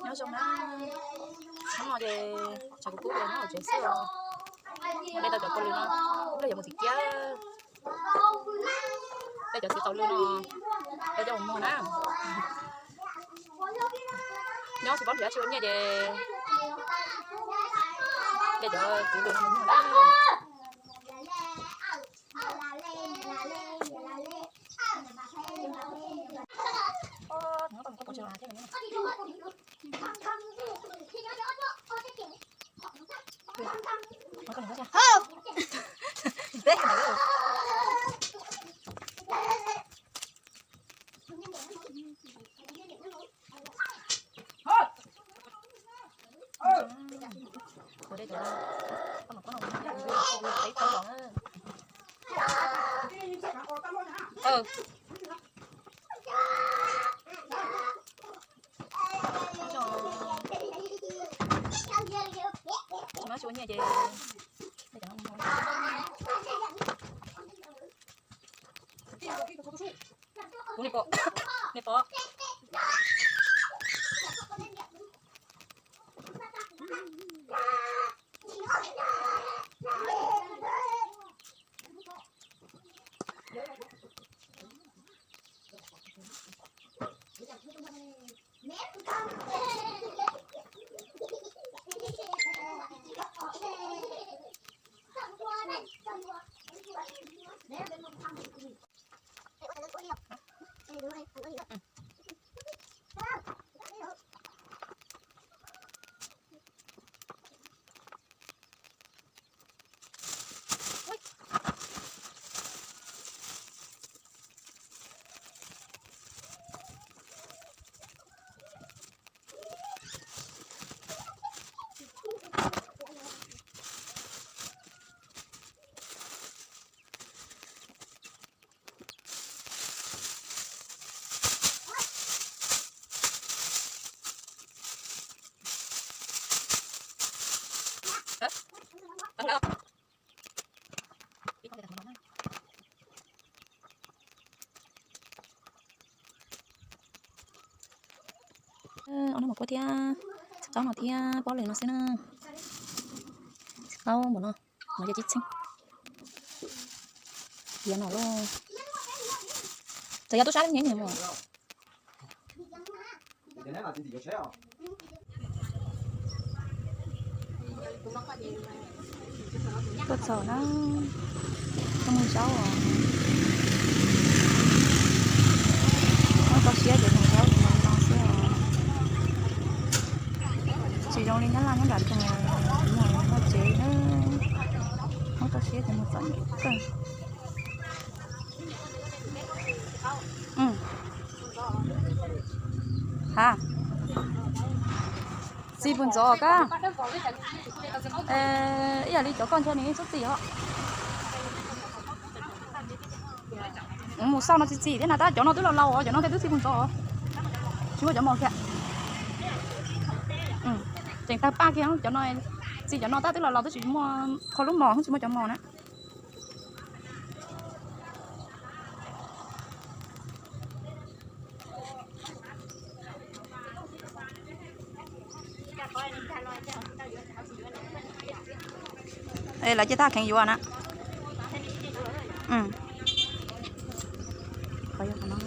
Nyob zoo na, hnub no ces tshav kub kub ces nyob hauv tsev xwb os. Mus de tau cov paj lwm no, ib pliag yuav mus tim kiab. De cov txiv taus lwm no, de coj mus muag na. Nyob tsis paub nrhiav tsis ua nyiaj ces de cov txiv lwm no mus muag na. Tsis muaj nyiaj ces kuv niam pom, niam pom. Ob no mas kuab thiab, txiv qaub no thiab pob lwm no xwb na. Txiv qaub npaum no, no yog tib txheej. Yog no lauj. Txawm yog tub sab nyeem nyeem mus. Tuaj txog na, tuaj mus zaub os. Muab tau siab ces mus zaub mus no xwb os. Tsis zoo li nyab laj nyob nram nroog, mus noj tsev na. Muab tau siab ces mus txom nyem kawg. Ha, txiv puas ntxov kab? Ib yam li cov koj ntshe nws txhob txi os. Mus xauj no txi txiv thiab na, tab cov no twb laus laus os, cov no tej twb txiv puas ntxov os. Tsis muaj cov mos kiag. Tseem tawg paj kiag cov no, txiv cov no tab twb laus laus twb tsis muaj, qhov lub mos tsis muaj cov mos na. Lawv cia tab kheev yuav na. Qhov yog qhov no.